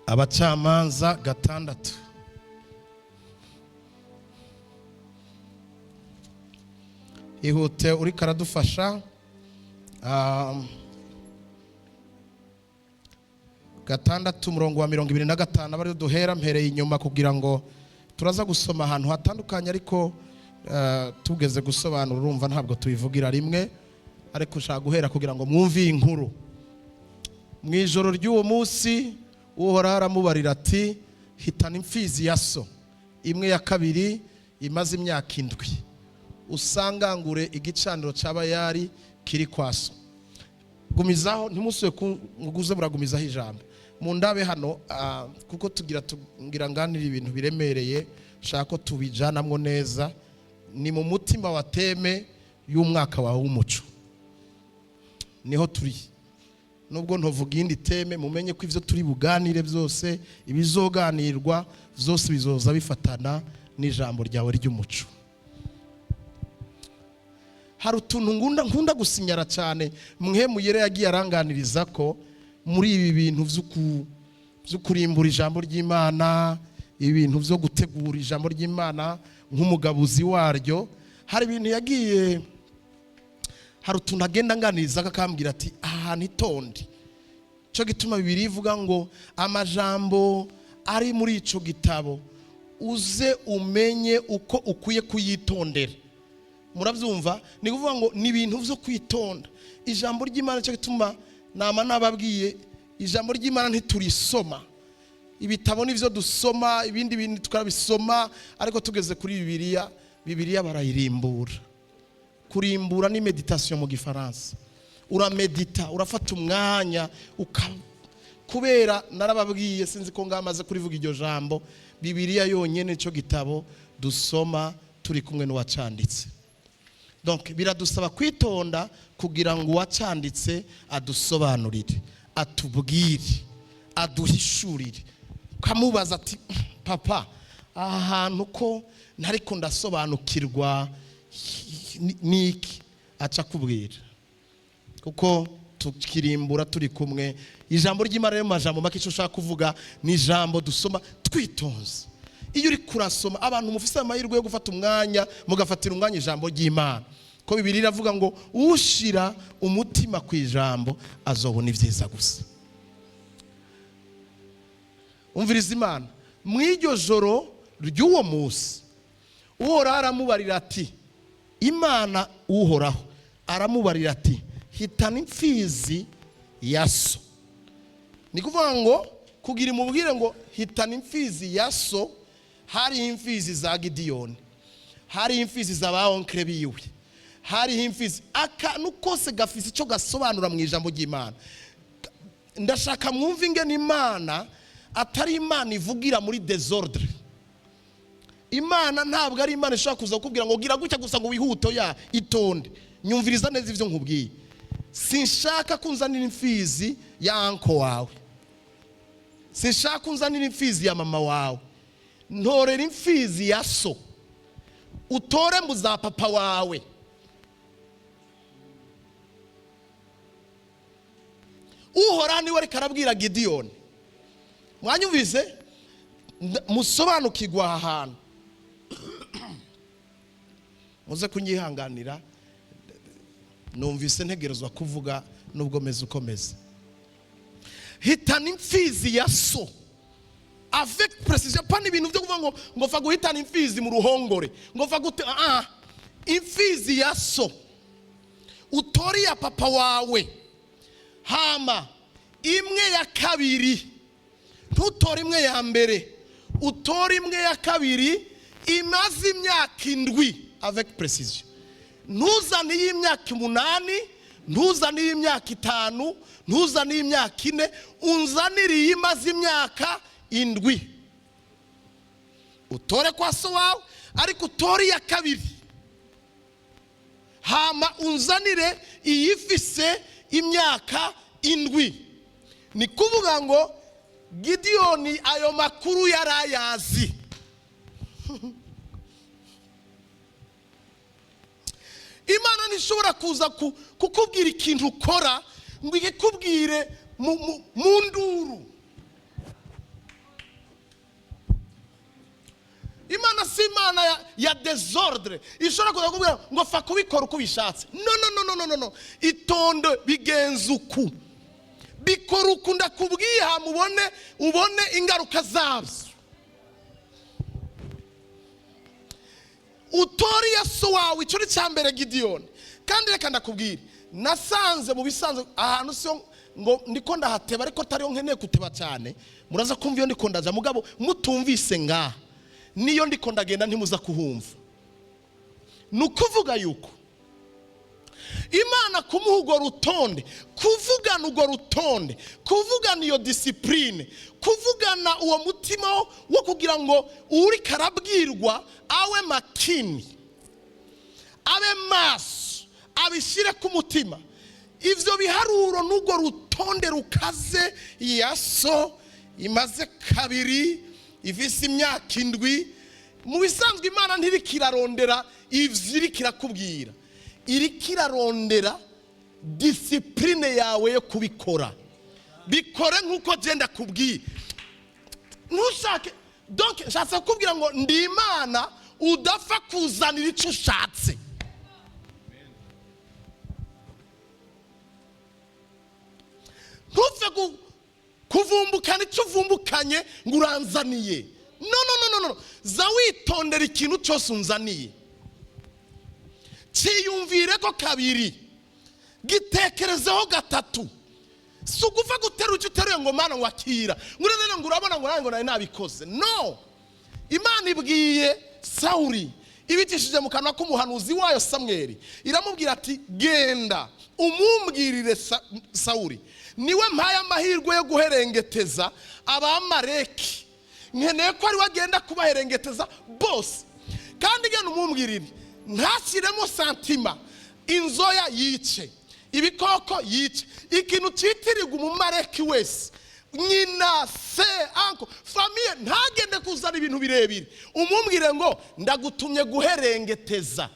Abacamanza 6. Ihute uri karadufasha. 6 umurongo wa 25 abari duhera, mpereye inyuma kugira ngo turaza gusoma ahantu hatandukanye, ariko tugeze gusobanura urumva ntabwo tubivugira rimwe, ariko ushaka guhera kugira ngo mwumve iyi nkuru. Mu ijoro ry'uwo munsi Uhoraho aramubarira ati: hitana imfizi ya so imwe ya kabiri imaze imyaka 7, usangangure igicaniro cya Bayali kiri kwa so. Gumizaho, ntimusuye nguze, muragumizaho ijambo mu ndabe hano, kuko tugira tugira nganira ibintu biremereye, shaka ko tubijanamwo neza. Ni mu mutima wa thème y'umwaka wawe w'umuco niho turi. Nubwo ntovuga iyindi thème, mumenye ko ivyo turi buganire byose, ibizoganirwa byose bizoza bifatana n'ijambo ryawe ry'umuco. Hari utuntu nkunda gusinyara cyane. Mwe muyere yagiye aranganiriza ko muri ibi bintu vyo kurimbura ijambo ry'Imana, ibintu vyo gutegura ijambo ry'Imana nk'umugabuzi waryo, hari ibintu yagiye, hari utuntu agenda anganiriza akambwira ati: aha hantu itonde. Cyo gituma Bibiliya ivuga ngo amajambo ari muri ico gitabo uze umenye uko ukwiye kuyitondera. Murabyumva? Ni ukuvuga ngo ni ibintu byo kwitonda ijambo ry'Imana. Cyo gituma nama nababwiye, ijambo ry'Imana ntiturisoma, ibitabo nivyo dusoma, ibindi bintu tukabisoma, ariko tugeze kuri Bibiliya, Bibiliya barayirimbura. Kurimbura ni méditation mu Gifaransa. Uramedita, urafata umwanya uka kubera narababwiye, sinzi ko ngamaze kurivuga iryo jambo, Bibiliya yonyene cyo gitabo dusoma turi kumwe n'uwacanditse. Donc biradusaba kwitonda kugira ngo uwacanditse adusobanurire, atubwire, aduhishurire. Ukamubaza ati: papa, aha hantu ko ntariko ndasobanukirwa niki? Aca akubwira, kuko tukirimbura turi kumwe ijambo ry'Imana. Rero mu majambo make, icyo ushaka kuvuga ni ijambo dusoma twitonze. Iyo uri kurasoma, abantu mufise amahirwe yo gufata umwanya, mugafatira umwanya ijambo ry'Imana, ko Bibiliya iravuga ngo ushira umutima ku ijambo azobona ibyiza gusa. Umviriza Imana. Mu iryo joro ry'uwo munsi Uhoraho aramubarira ati, Imana Uhoraho aramubarira ati: hitana imfizi ya so. Ni kuvuga ngo kugira imubwire ngo hitana imfizi ya so, hari imfizi za Gidiyoni, hari imfizi za ba oncle biwe, hariho imfizi. Akantu kose gafise icyo gasobanura mu ijambo ry'Imana. Ndashaka mwumve ingene Imana atari Imana ivugira muri désordre. Imana ntabwo ari Imana ishobora kuza kukubwira ngo gira gutya gusa ngo wihute. Ya itonde, nyumviriza neza ibyo nkubwiye. Sinshaka ko unzanira imfizi ya uncle wawe, sinshaka ko unzanira imfizi ya mama wawe. Ntorera imfizi ya so, utore mu za papa wawe. Uhoraho niwe ariko arabwira Gidiyoni. Mwanyumvise? Musobanukirwa aha hantu, muze kunyihanganira, numvise ntegerezwa kuvuga nubwo meze uko meze. Hitana imfizi ya so avec précision, pas ibintu byo kuvuga ngo fa guhitana imfizi mu ruhongore, ngo fa gute. Ah, imfizi ya so, utore iya papa wawe, hama imwe ya kabiri. Ntutore imwe ya mbere, utore imwe ya kabiri imaze imyaka 7 avec précision. Ntuzane iy'imyaka 8, ntuzane iy'imyaka 5, ntuzane iy'imyaka 4, unzanire iyi imaze imyaka 7. Utore kwa so wawe, ariko utore iya kabiri, hama unzanire iyifise imyaka 7. Ni kuvuga ngo Gidiyoni ayo makuru yari ayazi. Imana ntishobora kuza kukubwira ikintu ukora ngo ikikubwire mu nduru. Imana ya désordre ishobora kuza kukubwira ngo fa kubikora uko ubishatse. No, no, no, no, no, no, no, itonde, bigenza uku, bikora uku ndakubwiye, hamubone ubone ingaruka zabyo. Utore Yesu wawe, icyo ni cya mbere, Gidiyoni. Kandi reka ndakubwire, nasanze mu bisanzwe ahantu siyo ngo ndiko ndahateba, ariko atariyo nkeneye kuteba cyane. Muraza kumva iyo ndiko ndaja, mugabo mutumvise ngaha niyo ndiko ndagenda ntimuza kuhumva. Ni ukuvuga yuko Imana kumuha urwo rutonde, kuvugana urwo rutonde, kuvugana iyo discipline, kuvugana uwo mutima wo kugira ngo uri karabwirwa awe makini, abe maso, abishyire ku mutima ivyo biharuro n'urwo rutonde rukaze. Ya so imaze kabiri, ifise imyaka 7. Mu bisanzwe Imana ntirikirarondera ivyo iriko irakubwira, iriko irarondera discipline yawe yo kubikora. Bikore nk'uko genda kubwiye, ntushake. Donc nshatse kukubwira ngo ndi Imana udapfa kuzanira icyo ushatse. Ntupfe kuvumbukana icyo uvumbukanye ngo uranzaniye. No, no, no, no, no, za witondera ikintu cyose unzaniye, cyiyumvire ko kabiri, gitekerezeho gatatu. Si ugufa guterura icyo uteruye ngo Mana ngo akira, ngo urebe, ngo urabona, ngo nanjye ngo nari nabikoze. No, Imana ibwiye Sawuri ibicishije mu kanwa k'umuhanuzi wayo Samweli, iramubwira ati: "Genda umumbwirire Sawuri, niwe mpaye amahirwe yo guherengeteza Abamareki. Nkeneye ko ariwe agenda kubaherengeteza bose. Kandi genda umumbwirire ntashyiremo sentiment, inzoya yice, ibikoko yice, ikintu cyitirirwa Umumareki wese, nyina, se, uncle, famille, ntagende kuzana ibintu birebire. Umumbwire ngo ndagutumye guherengeteza,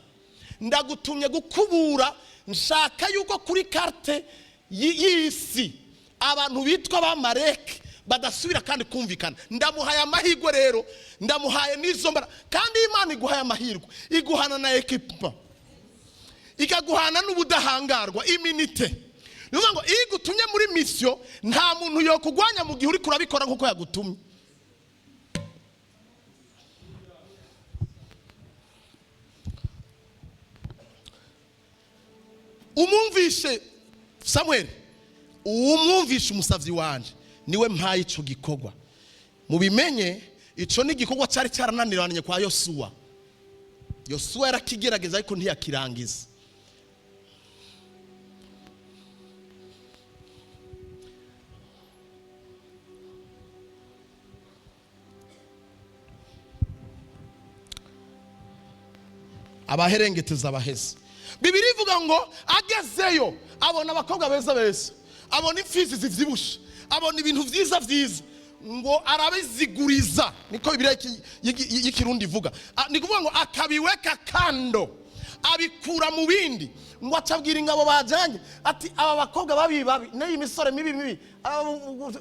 ndagutumye gukubura. Nshaka yuko kuri carte y'isi abantu bitwa Abamareki badasubira kandi kumvikana. Ndamuhaye amahirwe rero, ndamuhaye n'izo mbara." Kandi iyo Imana iguhaye amahirwe, iguhana na équipement, ikaguhana n'ubudahangarwa, immunité. Ni ukuvuga ngo iyo igutumye muri mission, nta muntu yokugwanya mu gihe uri kurabikora nk'uko yagutumye. Umwumvishe Samuel, umwumvishe umusavyi wanje, niwe mpaye ico gikorwa. Mubimenye, ico ni igikorwa cyari cyarananiranye kwa Yosuwa. Yosuwa yarakigerageza ariko ntiyakirangiza. Abaherengeteza abaheze. Bibiri ivuga ngo agezeyo abona abakobwa beza beza, abona imfizi zivyibushe, abona ibintu vyiza vyiza, ngo arabiziguriza. Niko Bibiliya y'Ikirundi ivuga. Ni kuvuga ngo akabiweka kando, abikura mu bindi. Ngo acabwira ingabo bajanye ati: "Aba bakobwa babi babi n'iyi misore mibi mibi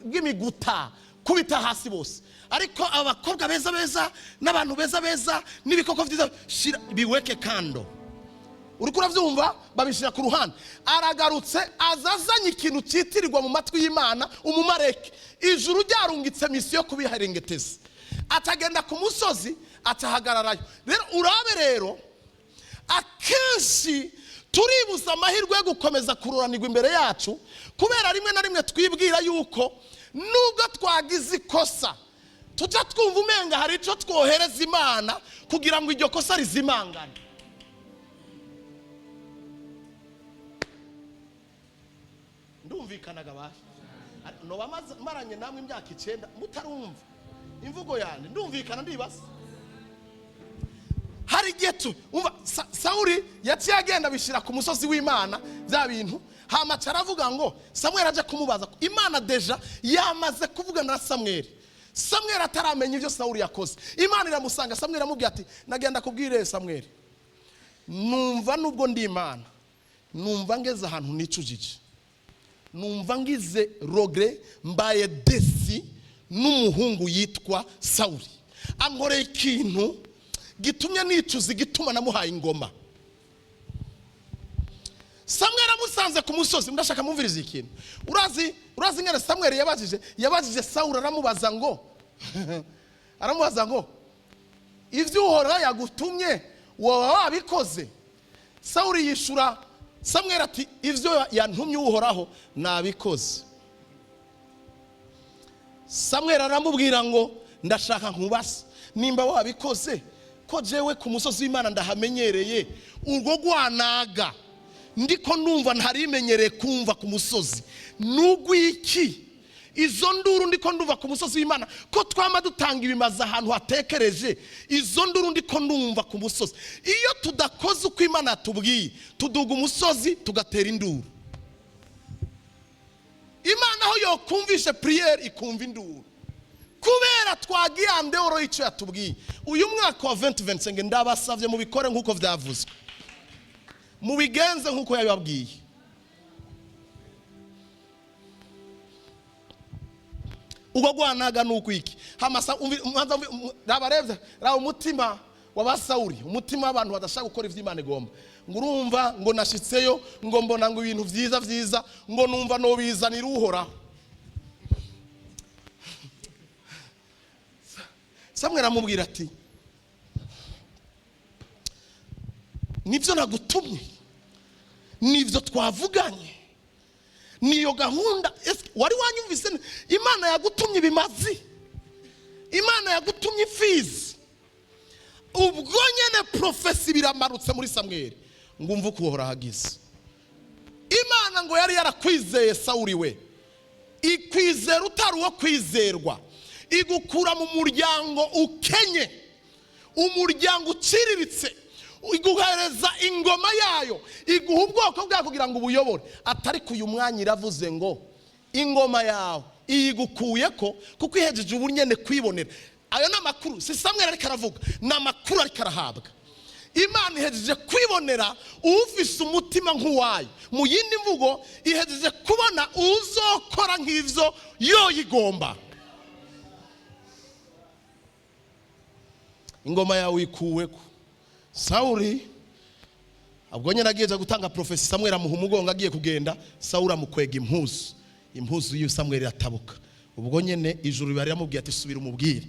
bw'imiguta, kubita hasi bose, ariko aba bakobwa beza beza n'abantu beza beza n'ibikoko vyiza, shira biweke kando." Uriko uravyumva? Babishyira ku ruhande. Aragarutse, aza azanye ikintu cyitirirwa mu matwi y'Imana Umumareke. Ijuru ryarungitse mission yo kubiharengeteza, atagenda ku musozi, atahagararayo. Rero urabe rero, akenshi turibuza amahirwe yo gukomeza kururanirwa imbere yacu, kubera rimwe na rimwe twibwira yuko nubwo twagize ikosa, tujya twumva umenga hari icyo twohereza Imana kugira ngo iryo kosa rizimangane. Ndumvikanaga basha? Noba maranye namwe imyaka 9 mutarumva imvugo yanjye? Ndumvikana? Ndibasa hari igihe tu umva Sawuli yaciye agenda abishyira ku musozi w'Imana bya bintu. Hamaca aravuga ngo Samweli aje kumubaza. Imana déjà yamaze kuvugana na Samweli, Samweli ataramenya ibyo Sawuli yakoze. Imana iramusanga Samweli, aramubwira ati: "Nagenda kubwire Samweli, numva nubwo ndi Imana, numva ngeze ahantu nicujije, numva ngize regret, mbaye déçu n'umuhungu yitwa Sawuli, ankoreye ikintu." Gitumye nicuza igituma namuhaye ingoma. Samweli amusanze ku musozi. Ndashaka mumviriza ikintu. Urazi ingene Samweli yabajije Sawuli? Aramubaza ngo: "Ibyo Uhoraho yagutumye woba wabikoze?" Sawuli yishura Samweli ati: "Ibyo yantumye Uhoraho nabikoze." Samweli aramubwira ngo: "Ndashaka nkubase nimba wabikoze, ko jewe ku musozi w'Imana ndahamenyereye, urwo rwanaga ndiko numva ntarimenyereye kumva ku musozi nugwiki? Izo nduru ndiko ndumva ku musozi w'Imana, ko twama dutanga ibimazi ahantu hatekereje, izo nduru ndiko ndumva ku musozi?" Iyo tudakoze uko Imana yatubwiye, tuduga umusozi tugatera induru. Imana aho yokumvishe prière ikumva induru, kubera twagiye en dehors y'icyo yatubwiye. Uyu mwaka wa 2025, ndabasabye mubikore nk'uko byavuzwe, mubigenze nk'uko yabibabwiye. Ubwo rwanaga ni ukwiki? Hamasa raba, rebye, raba umutima wa Sawuli, umutima w'abantu badashaka gukora ibyo Imana igomba. Ngo urumva ngo nashitseyo, ngo mbona ngo ibintu byiza byiza, ngo numva nobizanira Uhoraho. Samweli aramubwira ati: "Nibyo nagutumye, nibyo twavuganye, niyo gahunda. Ese wari wanyumvise? Imana yagutumye ibimazi, Imana yagutumye imfizi." Ubwo nyene prophétie biramanutse muri Samweli ngo: "Umve uko Uhoraho agize. Imana ngo yari yarakwizeye, Sawuli we, ikwizera utari uwo kwizerwa, igukura mu muryango ukenye, umuryango uciriritse, iguhereza ingoma yayo, iguha ubwoko bwayo kugira ngo ubuyobore. Atari ku uyu mwanya iravuze ngo ingoma yawe iyigukuye ko, kuko ihejeje ubu nyene kwibonera." Ayo ni amakuru, si Samweli ariko aravuga, ni amakuru ariko arahabwa. Imana ihejeje kwibonera ufise umutima nk'uwayo. Mu yindi mvugo, ihejeje kubona uzokora nk'ivyo yoyigomba. Ingoma yawe ikuweko, Sawuli. Ubwo nyine agiye gutanga prophétie, Samweli amuha umugongo agiye kugenda. Sawuli amukwega impuzu, impuzu y'iyo Samweli iratabuka. Ubwo nyine ijuru riba riramubwiye ati: "Subira umubwire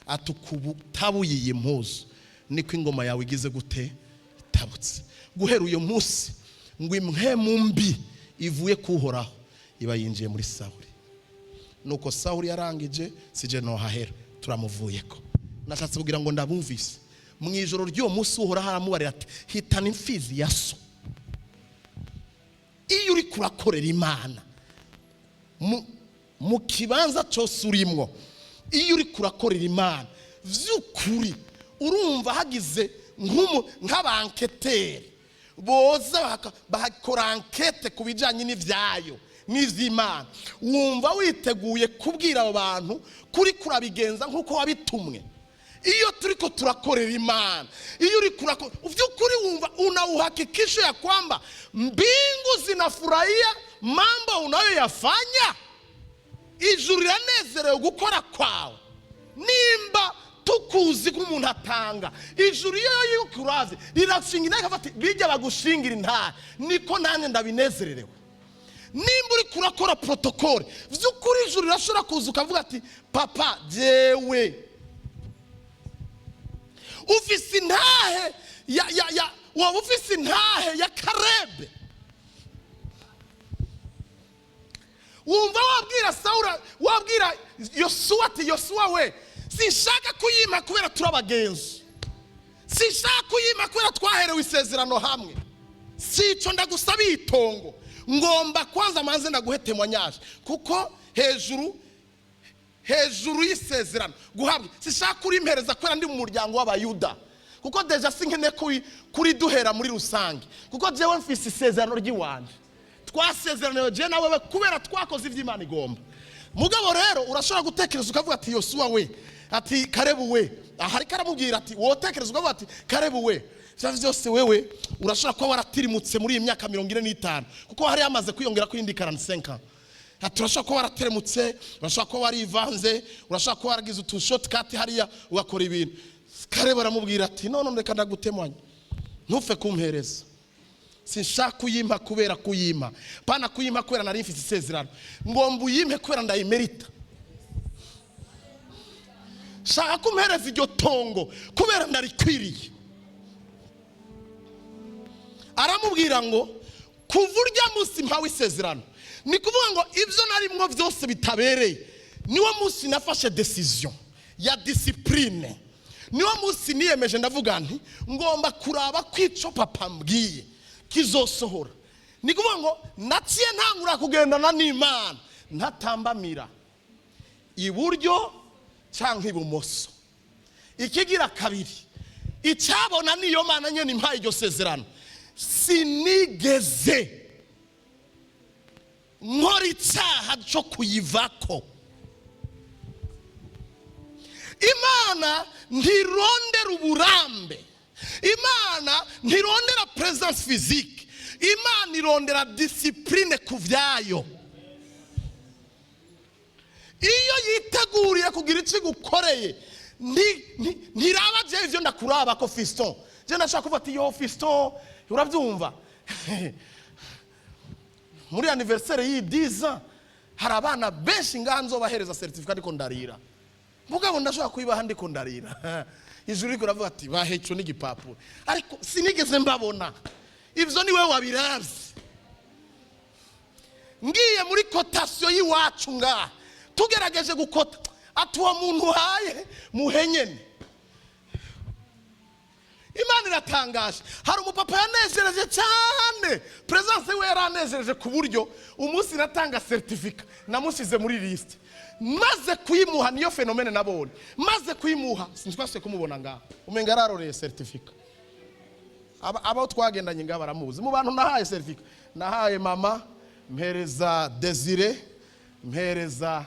ati ukubutabuye iyi mpuzu niko ingoma yawe igize gute? Itabutse." Guhera uyu munsi ngo impwemu mbi ivuye kuhoraho iba yinjiye muri Sawuli. Nuko Sawuli yarangije sije nohahera, turamuvuyeko. Nashatse kugira ngo ndabumvise. Mu ijoro ry'uwo munsi Uhoraho aramubarira ati: "Hitana imfizi ya so." Iyo uri kurakorera Imana mu kibanza cyose urimwo, iyo uri kurakorera Imana vy'ukuri, urumva hagize nk'aba enquêteurs boza bakora enquête ku bijyanye n'ibyayo n'iby'Imana, wumva witeguye kubwira abo bantu kuri kurabigenza nk'uko wabitumwe. Iyo turi ko turakorera Imana, iyo uri kurakora by'ukuri, wumva una uhakikisho ya kwamba mbingu zinafurahia mambo unayoyafanya. Ijuru riranezerewe gukora kwawe. Nimba tukuzi ko umuntu atanga, ijuru iyo yukuravye rirashinga intare, ikavuga ati: "Bijya bagushingira intare, niko nanjye ndabinezererewe." Nimba uri kurakora protocole vy'ukuri, ijuru rirashobora kuza ukavuga ati: "Papa, jewe ufise intahe ya waba ufise intahe ya Karebe." Wumva wabwira Sawura, wabwira Yosuwa ati: "Yosuwa we, sinshaka kuyima kubera turi abagenzi, sinshaka kuyima kubera twaherewe isezerano hamwe, si icyo ndagusaba itongo, ngomba kwanza manze ndaguhe témoignage, kuko hejuru y'isezerano guhabwa, sinshaka kurimpereza kubera ndi mu muryango w'Abayuda, kuko déjà sinkeneye kuriduhera muri rusange, kuko jewe mfise isezerano ry'iwanje twasezeraniwe jewe nawewe kubera twakoze iby'Imana igomba." Mugabo rero urashobora gutekereza ukavuga ati: "Yosuwa we," ati: "Karebu we." Aha ariko aramubwira ati: wotekereza ukavuga ati: "Karebu we, ibyo byose wewe urashobora kuba waratirimutse muri iyi myaka 45, kuko hari hamaze kwiyongera ku yindi 45." Ati: "Urashobora kuba warateremutse, urashobora kuba warivanze, urashobora kuba waragize utu shortcut hariya ugakora ibintu." Kare baramubwira ati: "None reka ndagutemanya, ntufe kumpereza. Sinshaka kuyimpa kubera kuyimpa, pana kuyimpa kubera nari mfite isezerano. Ngomba uyimpe kubera ndayimerita. Shaka kumpereza iryo tongo kubera ndarikwiriye." Aramubwira ngo: "Kuva urya munsi mpawe isezerano, ni kuvuga ngo ibyo narimwo byose bitabereye, niwo munsi nafashe décision ya discipline. Niwo munsi niyemeje, ndavuga nti ngomba kuraba ko icyo papa mbwiye kizosohora. Ni kuvuga ngo naciye ntangura kugendana n'Imana, ntatambamira iburyo cyangwa ibumoso." Ikigira kabiri, icyabona niyo Mana nyine impaye iryo sezerano, sinigeze nkora icyaha cyo kuyivako. Imana ntirondera uburambe, Imana ntirondera présence physique, Imana irondera discipline ku byayo. Iyo yiteguriye kugira icyo igukoreye, ntiraba jewe ivyo ndakuraba ko Fiston. Je ndashaka kuvuga ati: "Yo Fiston, urabyumva, muri anniversaire y'iyi 10 ans hari abana benshi ngaha nzobahereza certificat, ariko ndarira. Mugabo ndashobora kuyibaha ndiko ndarira." Ijuru riko ravuga ati: "Bahe ico n'igipapuro." Ariko sinigeze mbabona, ivyo ni wewe wabiravye. Ngiye muri cotation y'iwacu ngaha, tugerageje gukota, ati: "Uwo muntu uhaye muhe nyene." Imana iratangaje. Hari umupapa yanejereje cyane, présence we yaranejereje ku buryo umunsi natanga certificat namusize muri liste. Maze kuyimuha, niyo phénomène nabonye, maze kuyimuha sinzwase kumubona ngaha, umenga yararoreye certificat. Abo twagendanye ngaha baramuzi. Mu bantu nahaye certificat, nahaye mama, mpereza Desire, mpereza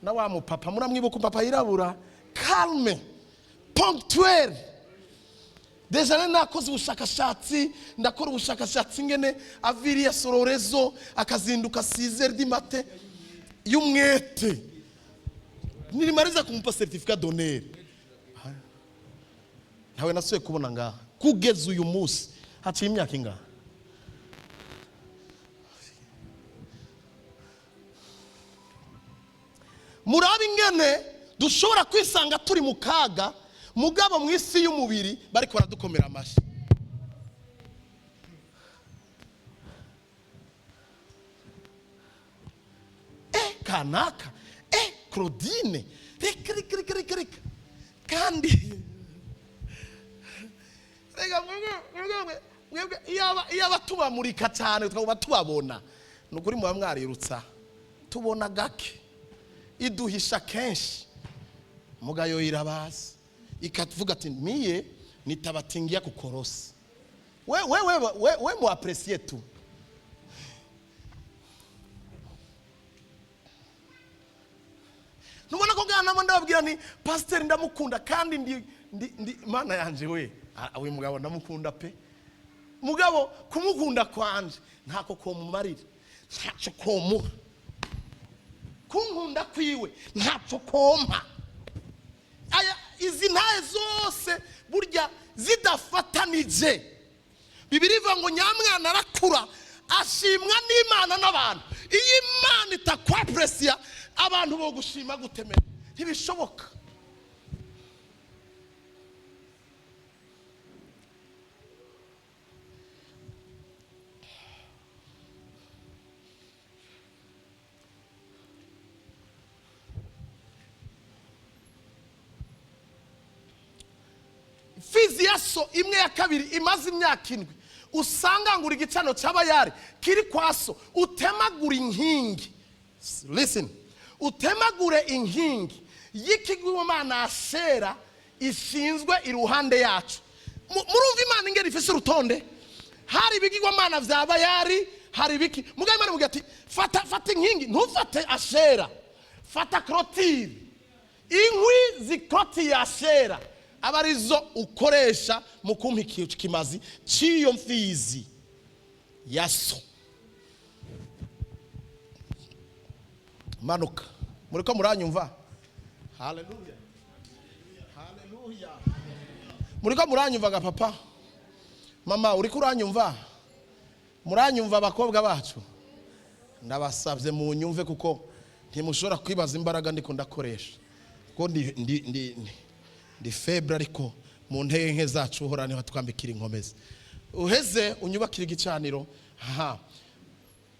na wa mupapa. Muramwibuka, umupapa yirabura, calme, ponctuel. Déjà nari nakoze ubushakashatsi, ndakora ubushakashatsi ngene aviriye Sororezo akazinduka 6 du matin y'umwete. Nirimariza kumupa certificat d'honneur, ntawe nasuye kubona ngaha kugeza uyu munsi. Haciye imyaka ingaha? Murabe ingene dushobora kwisanga turi mu kaga, mugabo mu isi y'umubiri bariko baradukomera amashyi. Kanaka, Claudine, reka reka reka reka reka. Kandi reka mwebwe mwebwe, iyaba tubamurika cyane tukaba tubabona, ni ukuri muba mwarirutsa. Tubona gake, iduhisha kenshi. Mugayo irabazi, ikavuga ati: "Miye nitabatingia kukorosi. We we we we, we mu apprécier tu." Ntubona ko ngaha nabo ndababwira ni pasiteri ndamukunda, kandi ndi Mana yanje we. Ah, uyu mugabo ndamukunda pe. Mugabo kumukunda kwanje ntako komumarira, ntacyo komuha. Kunkunda kwiwe ntacyo kompa. Aya izi ntahe zose burya zidafatanije, Bibiri ivuga ngo nyamwana arakura ashimwa n'Imana n'abantu. Iyo Imana itakwapresiya, abantu bo gushima gutemera ntibishoboka. Fizi ya so imwe ya kabiri imaze imyaka 7, usanga ngura igicano cy'abayari kiri kwa so, utemagura inkingi. Listen, utemagure inkingi y'ikigwamana Ashera ishinzwe iruhande yacu. Murumva Imana ingeri ifise urutonde. Hari ibigirwamana vya Bayari, hari ibiki. Mugabo Imana imugira ati: "Fata, fata inkingi, ntufate Ashera, fata clôture, inkwi zikotiye Ashera aba arizo ukoresha mu kumpa ikimazi cy'iyo mfizi ya so." Manuka. Muriko muranyumva? Haleluya. Haleluya! Muriko muranyumvaga, papa, mama? Uriko uranyumva? Muranyumva, abakobwa bacu? Ndabasabye munyumve, kuko ntimushobora kwibaza imbaraga ndiko ndakoresha, kuko ndi faible, ariko mu ntege nke zacu uhora niho twambikira inkomezi. Uheze unyubakira igicaniro. Aha,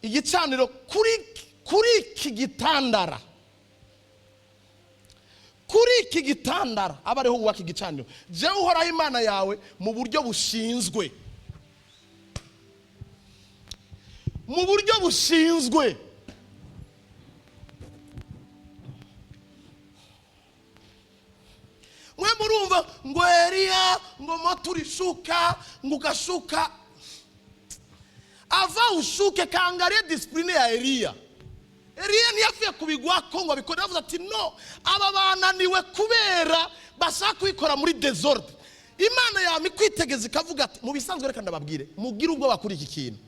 igicaniro kuri iki gitandara, kuri iki gitandara aba ariho wubaka igicaniro jewe Uhoraho Imana yawe, mu buryo bushinzwe, mu buryo bushinzwe. Mwe murumva ngo Eliya ngo moto urishuka, ngo ugashuka ava ushuke. Kangariye discipline ya Eliya. Eliya ntiyavuye kubigwako ngo abikore. Yavuze ati: "No, aba bananiwe kubera bashaka kubikora muri désordre." Imana yama ikwitegeza, ikavuga ati: "Mu bisanzwe, reka ndababwire, mugire ubwoba kuri iki kintu."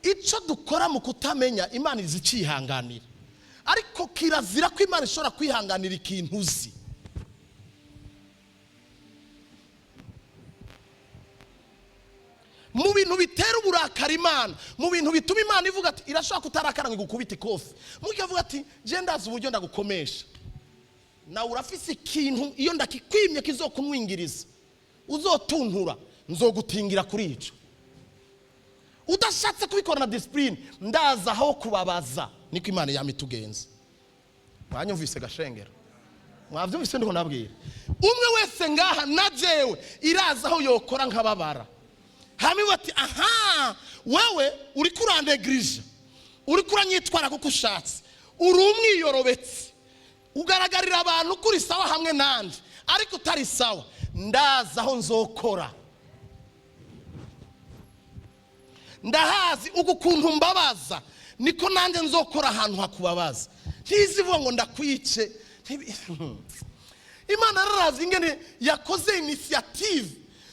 Icyo dukora mu kutamenya, Imana izi icihanganira, ariko kirazira ko Imana ishobora kwihanganira ikintu uzi. Mu bintu bitera uburakari Imana, mu bintu bituma Imana ivuga ati, irashobora kutarakara ngo igukubite ikofi, mukavuga ati: "Je ndazi uburyo ndagukomesha, nawe urafise ikintu, iyo ndakikwimye kizokunwingiriza, uzotuntura, nzogutingira kuri ico." Udashatse kubikora na discipline, ndaza aho kubabaza. Niko Imana yama itugenza. Mwanyumvise gashengero? Mwavyumvise? Ndiko nabwira umwe wese ngaha na jewe, iraza aho yokora nkababara, hanyuma ati: "Aha wewe uriko uranegirije, uriko uranyitwara kuko ushatse, uri umwiyorobetse, ugaragarira abantu ko uri sawa hamwe nanje ariko utari sawa. Ndazi aho nzokora, ndahazi. Uku kuntu mbabaza niko nanjye nzokora ahantu hakubabaza." Ntizivuga ngo ndakwice. Imana yararavye ingene yakoze initiative,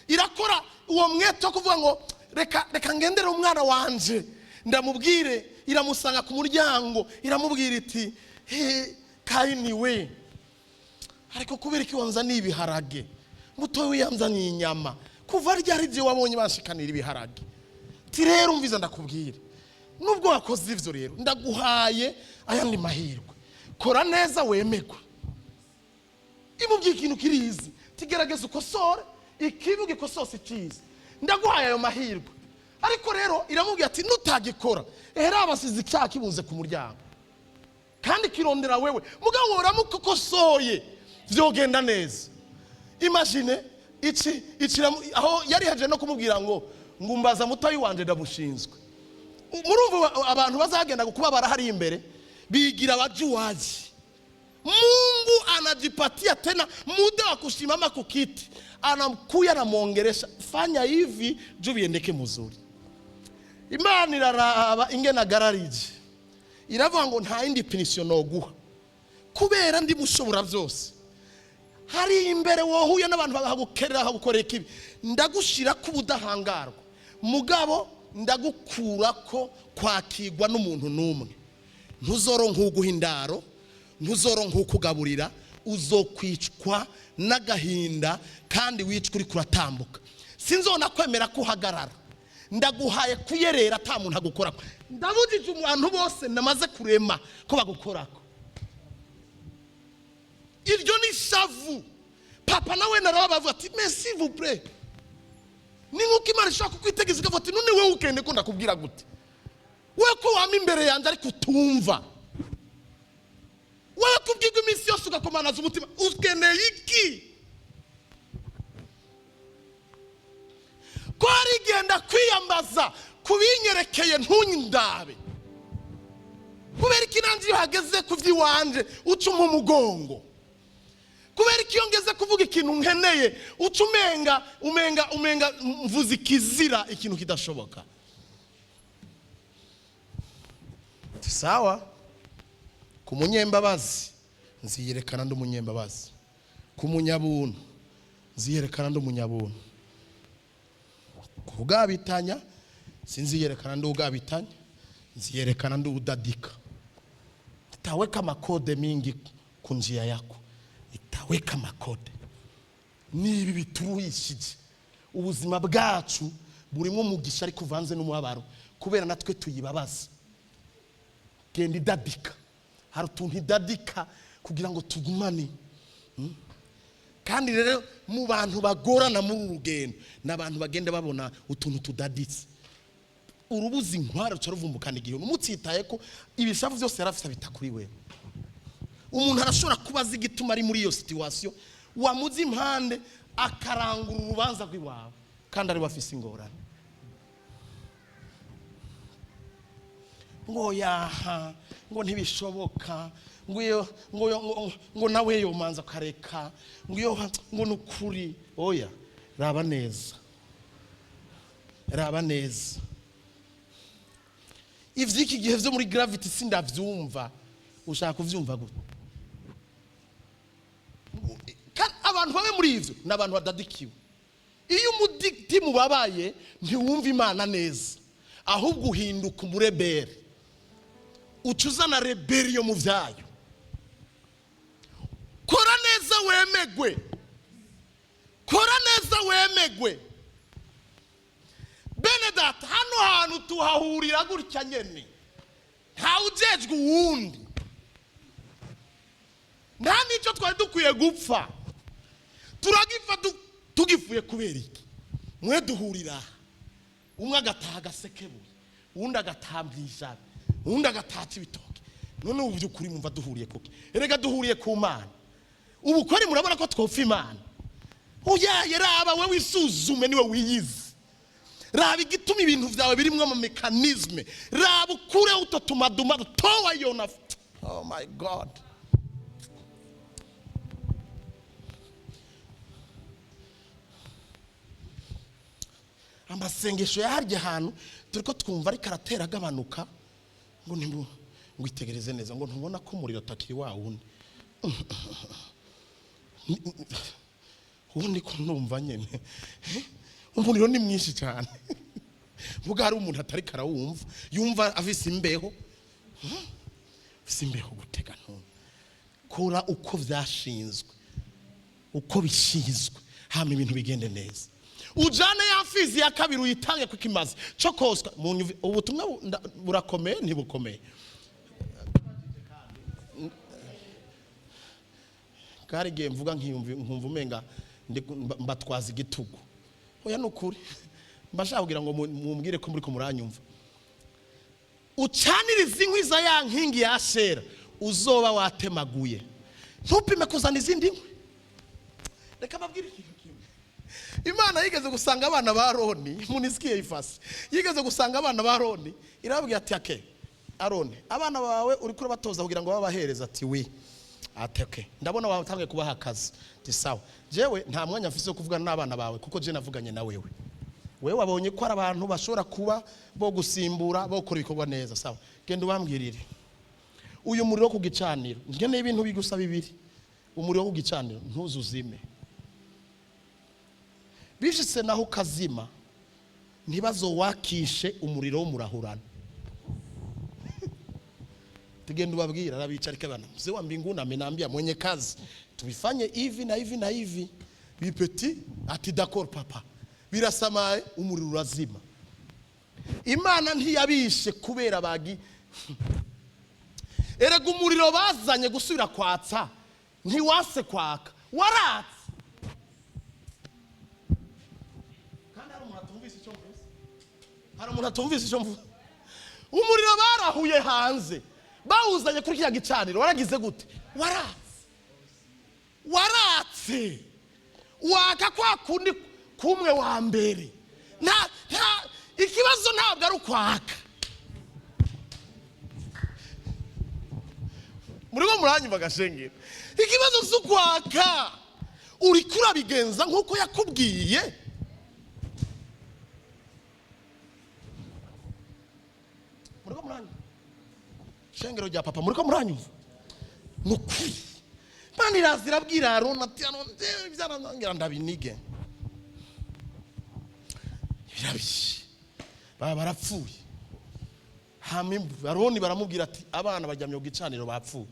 irakora uwo mwete wo kuvuga ngo: "Reka, reka ngendere umwana wanje ndamubwire." Iramusanga ku muryango, iramubwira iti: "He Kayini we, ariko kubera iki wanzaniye ibiharage, mutoya we yanzaniye inyama? Kuva ryari je wabonye banshikanira ibiharage?" Ti: "Rero umviza ndakubwire, nubwo wakoze ivyo, rero ndaguhaye ayandi mahirwe, kora neza wemegwe." Imubwiye ikintu kirizi, tigerageza ukosore ikibi, ugikosose icyiza, ndaguhaye ayo mahirwe. Ariko rero iramubwira ati: "Nutagikora, ehera abasize icyaha kibunze ku muryango kandi kirondera wewe, mugabo woramuka ukosoye vyogenda neza." Imagine iki iki aho yari haje no kumubwira ngo ngumbaza mutoyi wanje ndamushinzwe. Murumva abantu bazagenda kubabara hari imbere bigira abajuwaji. Mungu anajipatia tena muda wa kusimama kukiti, anamkuya, anamwongeresha: "Fanya hivi juu viendeke muzuri." Imana iraraba ingene agararije, iravuga ngo: "Nta yindi punition noguha kubera ndi mushobora byose. Hari imbere wohuye n'abantu bakagukerera, bakagukorera ikibi, ndagushira ko ubudahangarwa, mugabo ndagukura ko kwakirwa n'umuntu n'umwe. Ntuzoronka uguha indaro, ntuzoronka ukugaburira, uzokwicwa n'agahinda kandi wicwa uri kuratambuka. Sinzona kwemera ko uhagarara. Ndaguhaye kuyerera ata muntu agukorako. Ndabujije abantu bose namaze kurema ko bagukorako." Iryo ni shavu. Papa nawe naraba bavuga ati: "Mais s'il vous plaît." Ni nk'uko Imana ishobora kukwitegereza ikavuga ati: "None wowe ukende ko ndakubwira gute, we ko wama imbere yanjye ariko utumva, wowe kubwirwa iminsi yose ugakomanaza umutima, ukeneye iki?" Ko hari igihe ndakwiyambaza kubinyerekeye ntundabe? Kubera iki nanjye iyo hageze ku by'iwanje uca umpa umugongo? Kubera iki iyo ngeze kuvuga ikintu nkeneye uca umenga mvuze ikizira, ikintu kidashoboka? Sawa, ku munyembabazi nziyerekana ndi umunyembabazi, ku munyabuntu nziyerekana ndi umunyabuntu, ku bwabitanya sinziyerekana ndi ugabitanya, nziyerekana ndi udadika. Nitaweka makode mingi ku njia yako, nitaweka Weka amakode. Nibi bituruhishije ubuzima bwacu, burimo umugisha ariko uvanze n'umubabaro, kubera natwe tuyibabaza. Genda idadika, hari utuntu idadika kugira ngo tugumane. Kandi rero mu bantu bagorana muri uru rugendo ni abantu bagenda babona utuntu tudaditse. Urubuzi inkware ruca ruvumbukana igihe umutsitaye ko ibishavu byose yari afite abita kuri we. Umuntu arashobora kuba azi igituma ari muri iyo situation, wamuze impande akarangura urubanza rw'iwawe kandi ari we afise ingorane. Ngo yaha, ngo ntibishoboka, ngo iyo, ngo yo, ngo nawe yomanza akareka, ngo iyo, ngo nukuri. Oya, raba neza, raba neza. Ivy'iki gihe vyo muri gravity sindavyumva. Ushaka kuvyumva gute? Kandi abantu babe muri ivyo ni abantu badadikiwe. Iyo umutima ubabaye ntiwumva Imana neza, ahubwo uhinduka umurebere, uca uzana reberiyo mu vyayo. Kora neza wemegwe, kora neza wemegwe. Bene data, hano hantu tuhahurira gutya nyene, ntawe ujejwe uwundi, nta n'icyo twari dukwiye gupfa. Turagipfa tugifuye kubera iki? Mwe duhurira aha, umwe agataha agasekebuye, uwundi agataha mw'ijana, uwundi agataha ibitoke. None ubu by'ukuri mwumva duhuriye kuki? Erega duhuriye ku Mana. Ubu kweri murabona ko twopfa Imana? Oya, raba we wisuzume, niwe wiyizi. Raba igituma ibintu vyawe birimwo ama mécanisme, raba ukure uto tumaduma towa yona. Oh my God, amasengesho ya harya hantu turiko twumva ariko aratera agabanuka. Ngo ntibu ngo itegereze neza, ngo ntubona ko umuriro atakiri wa wundi ubundi? Ko ndumva nyene umuriro ni mwinshi cyane, vuga hari umuntu atari karawumva, yumva afise imbeho. Afise imbeho gutega ntuntu. Kora uko vyashinzwe, uko bishinzwe, hama ibintu bigende neza. Ujane ya mfizi ya kabiri uyitange kuko imaze cyo koswa. Ubutumwa burakomeye, ntibukomeye? Kari igihe mvuga nkumva umenga mbatwaza igitugu. Oya, ni ukuri, mba nshaka kugira ngo mumbwire ko muri ko muranyumva. Ucanirize inkwi za ya nkingi ya Ashera uzoba watemaguye, ntupime kuzana izindi nkwi. Reka mbabwire ikintu kimwe. Imana yigeze gusanga abana ba Aroni, munisikiye ifasi, yigeze gusanga abana ba Aroni irababwira ati: "Ake Aroni, abana bawe uri kurabatoza kugira ngo babahereze?" Ati: "Oui." Ati: "Okay, ndabona watangiye kubaha akazi." Ati: "Sawa, jewe nta mwanya mfise wo kuvugana n'abana bawe kuko je navuganye na wewe. Wewe wabonye ko ari abantu bashobora kuba bo gusimbura, bo gukora ibikorwa neza. Sawa, genda ubambwirire uyu muriro wo ku gicaniro. Nkeneye ibintu bigusa bibiri: umuriro wo ku gicaniro ntuzuzime, bishitse naho ukazima, ntibazowakishe umuriro w'umurahurano." Tugenda ubabwira. Arabicarika bana: "Mzee wa mbinguni amenambia mwenye kazi tuifanye hivi na hivi na hivi." Bipeti ati: "D'accord, papa." Birasamaye, umuriro urazima. Imana ntiyabishe kubera bagi. Erega umuriro bazanye gusubira kwatsa ntiwase kwaka, waratse. Kandi hari umuntu atumvise icyo mvuze? Hari umuntu atumvise icyo mvuze? Umuriro barahuye hanze bawuzanye kuri kiriya gicaniro, waragize gute? Waratse, waratse, waka kwa kundi kumwe wa mbere. Nta ikibazo, ntabwo ari ukwaka. Murimo muranyumva gashengero? Ikibazo si ukwaka, uriko urabigenza nk'uko yakubwiye. Muriko muranyumva, shengero rya papa? Muriko muranyumva? Ni ukuri, Imana iraza irabwira Aroni ati: "Aroni, jewe byaranangira ndabinige." Birabishe, baba barapfuye. Hama Aroni baramubwira ati: "Abana baryamye ku gicaniro bapfuye."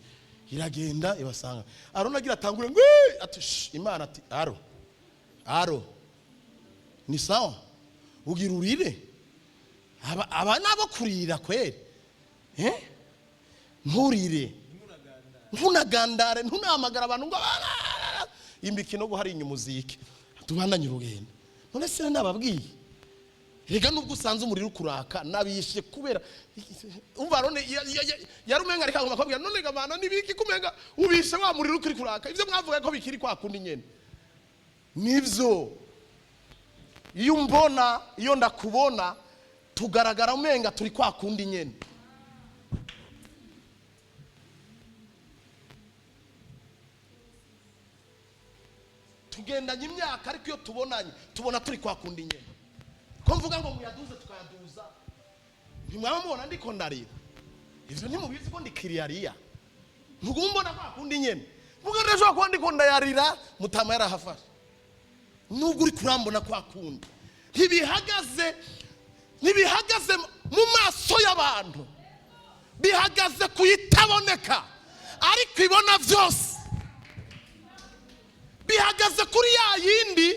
Iragenda ibasanga Aroni agira atangure ngo "Ii!" Ati "Shh." Imana ati aro aro ni sawa, ugira urire. Aba nabo kurira kweri, eh? Nturire, ntunagandare, ntunahamagara abantu ngo imikino go hari inyuma uzike, tubandanye urugendo. None se nababwiye rega, nubwo usanze umuriro ukuraka nabishe kubera umva none yari umenga ariko agomba kubabwira none gamana nibiki kumenga ubishe wa muriro ukiri kuraka, ivyo mwavuga ko bikiri kwa kundi nyene. Nivyo, iyo umbona, iyo ndakubona, tugaragara umenga turi kwa kundi nyene. Tugendanye imyaka, ariko iyo tubonanye tubona turi kwa kundi nyene. Ko mvuga ngo muyaduze tukayaduza, ntimwaba mubona ndiko ndarira? Ivyo ntimubizi ko ndikiriyariya? Ntugumbona kwa kundi nyene, mvuga ndashobora kuba ndiko ndayarira, mutama yarahafashe. Nubwo uri kurambona kwa kundi, ntibihagaze mu maso y'abantu, bihagaze kuyitaboneka ariko ibona byose. Bihagaze kuri ya yindi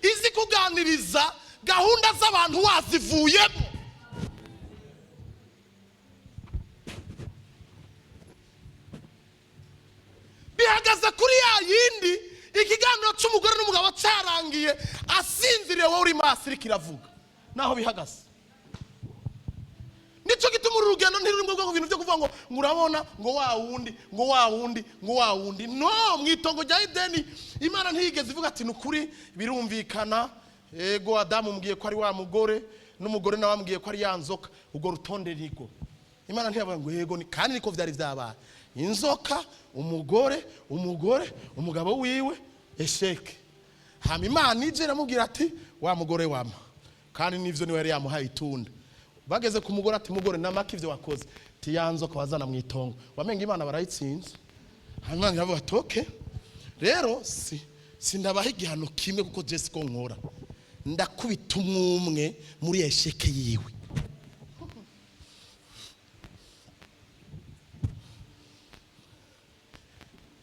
izi kuganiriza gahunda z'abantu wazivuyemo. Bihagaze kuri ya yindi ikiganiro cy'umugore n'umugabo cyarangiye asinziriye, wowe uri maso iriko iravuga. Naho bihagaze, nicyo gituma uru rugendo ntiruri mu bwoko bintu byo kuvuga ngo urabona ngo wa wundi, ngo wa wundi, ngo wa wundi. No mu itongo rya Edeni, Imana ntiyigeze ivuga ati ni ukuri birumvikana, ego Adamu mbwiye ko ari wa mugore, n'umugore nawe ambwiye ko ari ya nzoka, ubwo rutonde nirwo. Imana ntiyavuga ngo yego ni kandi niko byari byabaye: inzoka, umugore, umugore, umugabo wiwe, esheke. Hama Imana ije iramubwira ati wa mugore wama, kandi nivyo niwe yari yamuhaye itunda. Bageze ku mugore ati mugore, namaka ivyo wakoze ti ya nzoka wazana mu itongo, wamenga Imana barayitsinze. Hanyuma Imana iravuga ati okay, rero si sindabaha igihano kimwe, kuko je siko nkora, ndakubita umwumwe muri esheke yiwe.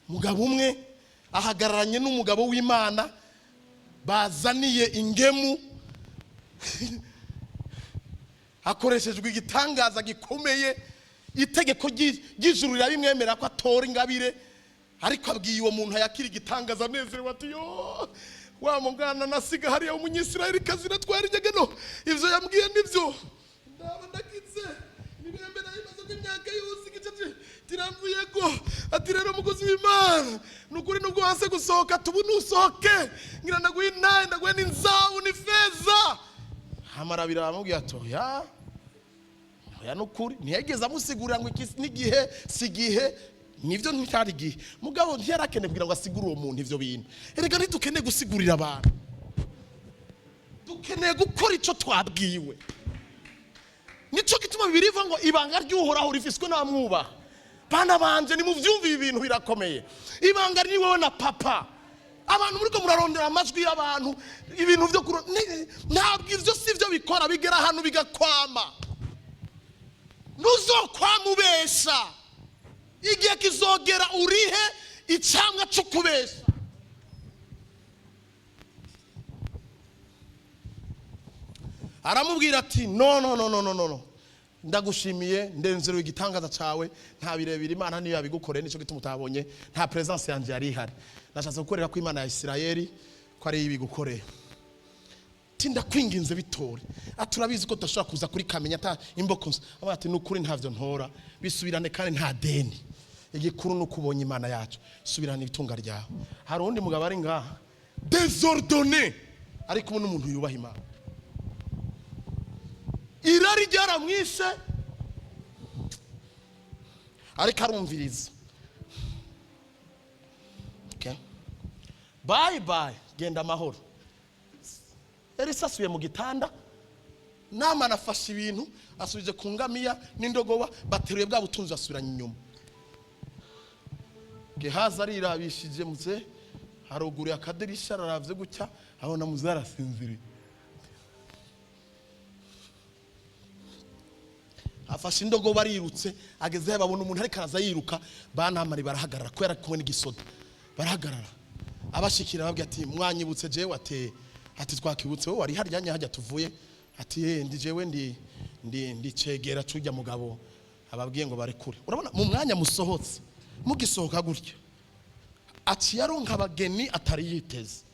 Mugabo umwe ahagararanye n'umugabo w'Imana bazaniye ingemu hakoreshejwe igitangaza gikomeye. Itegeko ry'ijuru rirabimwemera ko atora ingabire, ariko abwiye uwo muntu yakira igitangaza anezerewe ati yo wa mugana nasiga hariya umunyisirayeli kazi natwara inyegeno, ivyo yambwiye nivyo, ndaba ndakize imibembe nayimaze imyaka yose igice tiramvuyeko. Ati rero mukozi w'Imana, nukuri nubwo wanse gusohoka, tubu nusohoke ngira ndaguhe intahe, ndaguhe n'inzabu n'ifeza. Hamarabira aramubwira ati oya oya, nukuri ntiyageze amusigurira ngo iki n'igihe si igihe, nivyo nticyari igihe. Mugabo ntiyarakeneye kugira ngo asigure uwo muntu ivyo bintu. Erega ntidukeneye gusigurira abantu, dukeneye gukora ico twabwiwe. Nico gituma Bibiliya ivuga ngo ibanga ry'Uhoraho rifiswe n'abamwubaha. Bana banje, nimuvyumve, ibi bintu birakomeye. Ibanga ni wowe na papa. Abantu muriko murarondera amajwi y'abantu, ibintu vyo ntabwo ivyo si vyo bikora, bigera ahantu bigakwama. Ntuzokwama ubesha, igihe kizogera urihe icamwa co kubesha. Aramubwira ati no no no no no no no, ndagushimiye, ndenzerewe igitangaza cawe, nta birebire, Imana niyo yabigukoreye, nico gituma utabonye, nta presence yanje yari ihari, nashatse gukorera ko Imana ya Isirayeli ko ari ibigukoreye. Ati ndakwinginze bitore. Ati urabizi ko tudashobora kuza kuri kamenya ata imboko. Avuga ati nukuri ntavyo ntora, bisubirane kandi nta deni, igikuru nuko ubonye Imana yacu, subirana itunga ryawe. Hari uwundi mugabo ari ngaha désordonné, ariko ubu n'umuntu yubaha Imana, irari ryaramwishe ariko arumviriza. Okay. Bye bye, genda amahoro. Elisa asubiye mu gitanda, Namani afashe ibintu asubije ku ngamiya n'indogoba, bateruye bwa butunzi basubiranye inyuma. Gehazi arirabishije muze haruguru akadirisha, araravye gutya abona muze arasinziriye. Afashe indogobe arirutse, agezeyo babona umuntu ariko araza yiruka. Banamari barahagarara kubera kumwe n'igisoda, barahagarara. Abashikira babwira ati: "Mwanyibutse jewe?" Ati: "Twakibutse, wowe wari harya hajya tuvuye." Ati: "Eh, ndi jewe, ndi cegera cujya mugabo ababwiye ngo barekure." Urabona mu mwanya musohotse, mugisohoka gutya, aciye aronka abageni atari yiteze.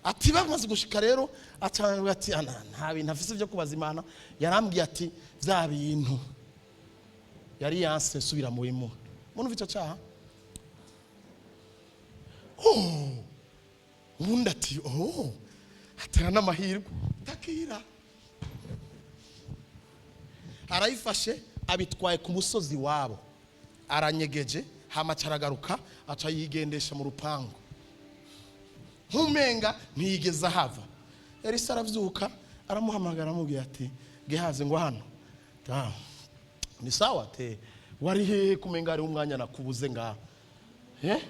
Ati bamaze gushika rero, aca ati: "Ana, nta bintu afise byo kubaza Imana." Yarambwiye ati bya bintu yari yanse nsubira mu bimuha. Muntu icyo cyaha. Oh, ubundi ati: "Oh, atera n'amahirwe takira." Arayifashe, abitwaye ku musozi wabo, aranyegeje. Hama aca aragaruka, aca yigendesha mu rupangu nkumenga ntiyigeze ahava. Elisa aravyuka, aramuhamagara, aramubwira ati: "Gehazi, ngo hano." Ta, ni sawa te, wari hehe? Kumenga hariho umwanya nakubuze ngaha. Eh,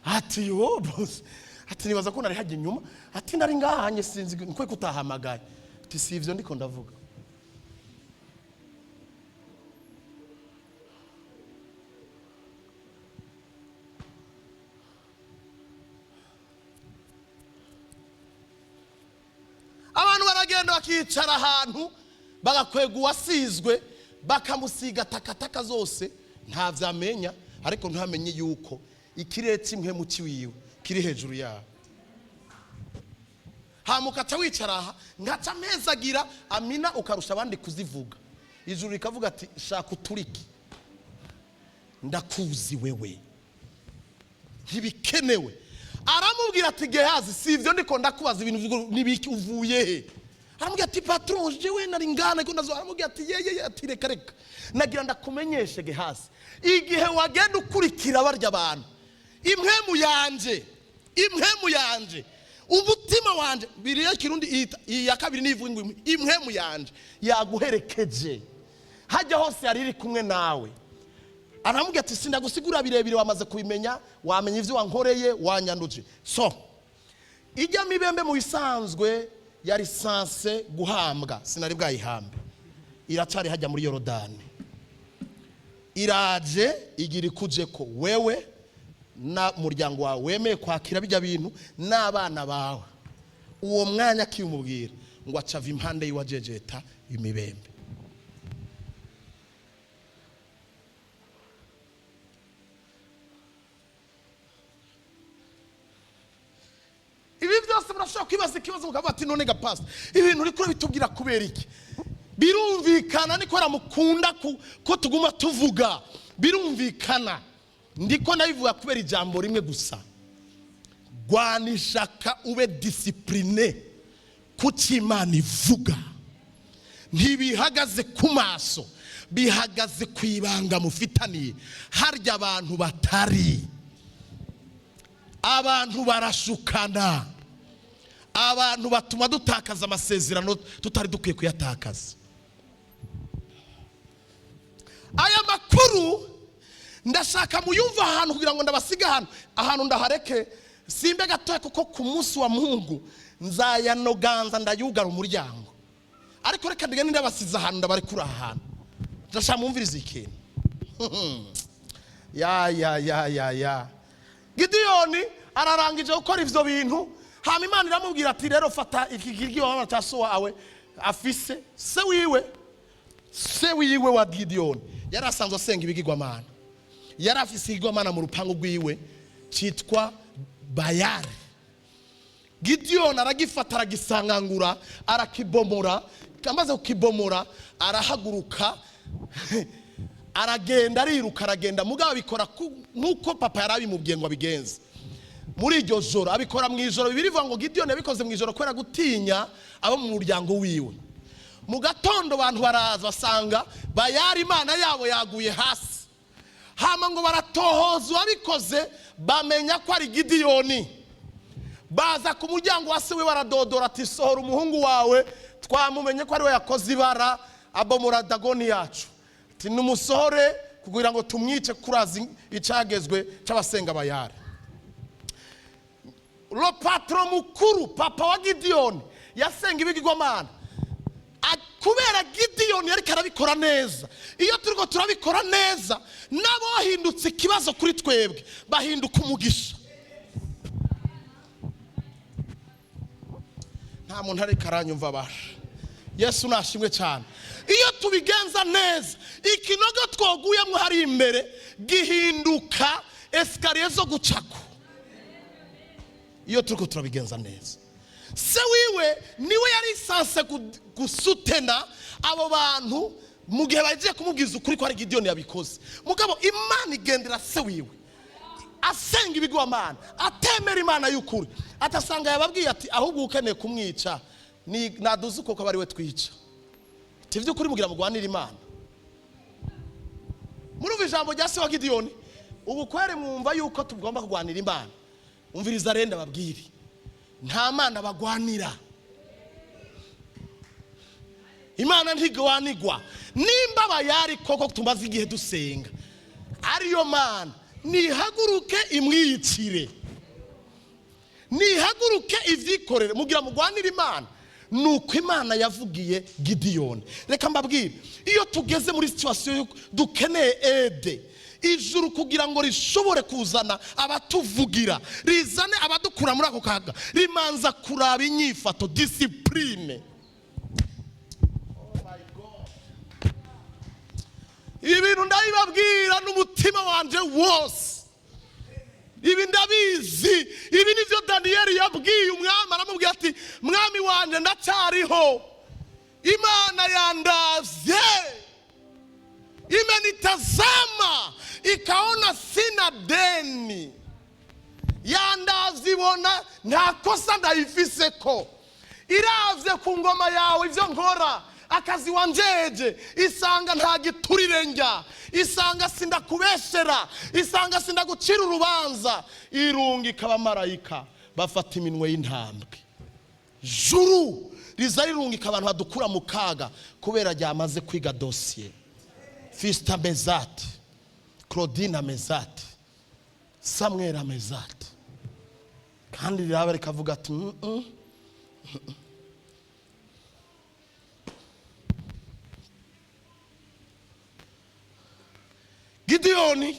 ati: "Yo boss." Ati: "Nibaza ko nari hajya inyuma." Ati: "Nari ngahanye, sinzi nkwe kutahamagaye." Ati: "Si ivyo ndiko ndavuga." Abantu baragenda bakicara ahantu, bagakwega uwasizwe, bakamusiga takataka zose, ntavyamenya. Ariko ntamenye yuko ikirere cy'impwemu ciwiwe kiri hejuru yabo. Hama ukaca wicara aha, nkaca mpezagira amina, ukarusha abandi kuzivuga. Ijuru rikavuga ati: "Shaka uturike, ndakuzi wewe, ntibikenewe." Aramubwira ati: "Gehazi, si ibyo ndiko ndakubaza, ibintu nibiki, uvuye he?" Aramubwira ati: "Patron, jewe nari ngana ko nazo." Aramubwira ati: "Yeye." Ati: "Reka reka, nagira ndakumenyeshe Gehazi, igihe wagenda ukurikira barya abantu, impwemu yanje, impwemu yanje, umutima wanje." Biriya Kirundi iyi ya kabiri nivuga ngo impwemu yanje yaguherekeje hajya hose, yari iri kumwe nawe. Aramubwira ati: "Sindagusigura birebire, wamaze kubimenya, wamenya ibyo wankoreye, wanyanduje." So ijya mibembe mu bisanzwe yari censé guhambwa, sinari bwayihambe, iracari hajya muri Yorodani. Iraje igira ikuje ko wewe na muryango wawe wemeye kwakira bijya bintu n'abana bawe. Uwo mwanya akimubwira ngo acava impande y'uwajejeta imibembe. Ibi byose murashobora kwibaza ikibazo mukavuga ati: "None ga pastor, ibintu uri kure bitubwira kubera iki?" Birumvikana, niko mukunda ko tuguma tuvuga. Birumvikana, ndiko nabivuga kubera ijambo rimwe gusa: rwana ishaka, ube discipliné kuko Imana ivuga. Ntibihagaze ku maso, bihagaze ku ibanga mufitaniye. Harya abantu batari abantu barashukana, abantu batuma dutakaza amasezerano tutari dukwiye kuyatakaza. Aya makuru ndashaka muyumva ahantu kugira ngo ndabasige ahantu, ahantu ndahareke simbe gatoya, kuko ku munsi wa Mungu nzayanoganza, ndayugara umuryango. Ariko reka ndigende ndabasize ahantu, ndabarekura aha hantu. Ndashaka mwumvirize ikintu. Ya ya ya ya ya, Gidiyoni ararangije gukora ivyo bintu. Hama Imana iramubwira ati: "Rero fata iki kigirwamana cya so wawe afise." Se wiwe, se wiwe wa Gidiyoni yari asanzwe asenga ibigirwamana, yari afise ikigirwamana mu rupangu rwiwe cyitwa Bayari. Gidiyoni aragifata, aragisangangura, arakibomora. Amaze kukibomora, arahaguruka, aragenda, ariruka, aragenda. Mugabo abikora nk'uko papa yari abimubwiye ngo abigenze. Muri iryo joro abikora mu ijoro. Bibiliya ivuga ngo Gidiyoni yabikoze mu ijoro kubera gutinya abo mu muryango wiwe. Mu gatondo abantu baraza, basanga Bayari imana yabo yaguye hasi. Hama ngo baratohoza uwabikoze, bamenya ko ari Gidiyoni. Baza ku muryango wa se we, baradodora ati: "Sohora umuhungu wawe, twamumenye ko ari we yakoze ibara abomora Dagoni yacu." Ati: "Numusohore kugira ngo tumwice, kurazi icagezwe cy'abasenga Bayari." Le patron mukuru, papa wa Gidiyoni, Yasenga ibigirwamana. Kubera Gidiyoni yariko arabikora neza. Iyo turiko turabikora neza, nabo bahindutse ikibazo kuri twebwe, bahinduka umugisha. Nta muntu ariko aranyumva abasha. Yesu nashimwe cyane. Iyo tubigenza neza, ikinogo twoguyemo hari imbere gihinduka escalier zo gucako. Iyo turiko turabigenza neza, se wiwe niwe yari censé gusutena abo bantu mu gihe bagiye kumubwiza ukuri ko ari Gidiyoni yabikoze. Mugabo Imana igendera se wiwe asenga ibigwamana, atemera Imana y'ukuri, atasanga yababwiye ati: "Ahubwo ukeneye kumwica ni naduze uko aba ari we twica." Ati: "By'ukuri mugira mugwanire Imana?" Murumva ijambo rya se wa Gidiyoni? Ubu kwere mwumva yuko tugomba kurwanira Imana? Umviriza renda babwire, nta mana bagwanira. Imana ntigwanigwa. Nimba bayari koko tumaze igihe dusenga ariyo mana, nihaguruke imwiyicire, nihaguruke ivyikorere. Mugira mugwanire Imana? Nuko Imana yavugiye Gidiyoni. Reka mbabwire, iyo tugeze muri situation dukeneye aide, ijuru kugira ngo rishobore kuzana abatuvugira, rizane abadukura muri ako kaga, rimanza kuraba inyifato, discipline. Oh my God. Ibi bintu ndabibabwira n'umutima wanje wose. Ibi ndabizi. Ibi nivyo Daniyeli yabwiye umwami. Aramubwira ati: "Mwami wanje, ndacyariho. Imana yandavye, imenitazama ikaona sina deni. Yandavye ibona nta kosa ndayifise ko iravye ku ngoma yawe, ivyo nkora, akazi wanjeje, isanga nta giturire njya, isanga sindakubeshera, isanga sindagucira urubanza." Irunga ikabamarayika bafata iminwe y'intambwe. Juru riza rirungika abantu badukura mu kaga kubera ryamaze kwiga dosiye. Fisita mezati, Claudine mezati, Samuel mezati, kandi riraba rikavuga ati: "Mm, mm." Gidiyoni,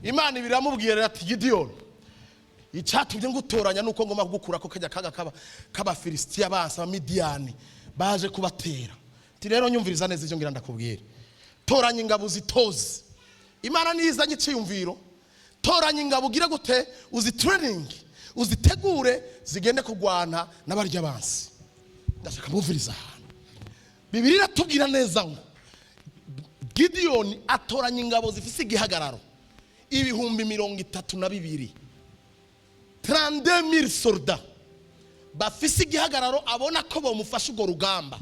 Imana ibiramubwira ati: "Gidiyoni, icyatumye ngutoranya nuko ngomba kugukura ko kajya kaga kaba k'Abafilisitiya basa Abamidiyani baje kubatera. Ati: rero nyumviriza neza ibyo ngira ndakubwira. Toranya ingabo uzitoze." Imana nizanye icyiyumviro: toranya ingabo, ugire gute, uzi training, uzitegure zigende kurwana n'abarya bansi. Ndashaka mwumviriza ahantu Bibiliya iratubwira neza ngo Gidiyoni atoranya ingabo zifise igihagararo 32,000, 32,000 soldats bafise igihagararo, abona ko bamufasha urwo rugamba.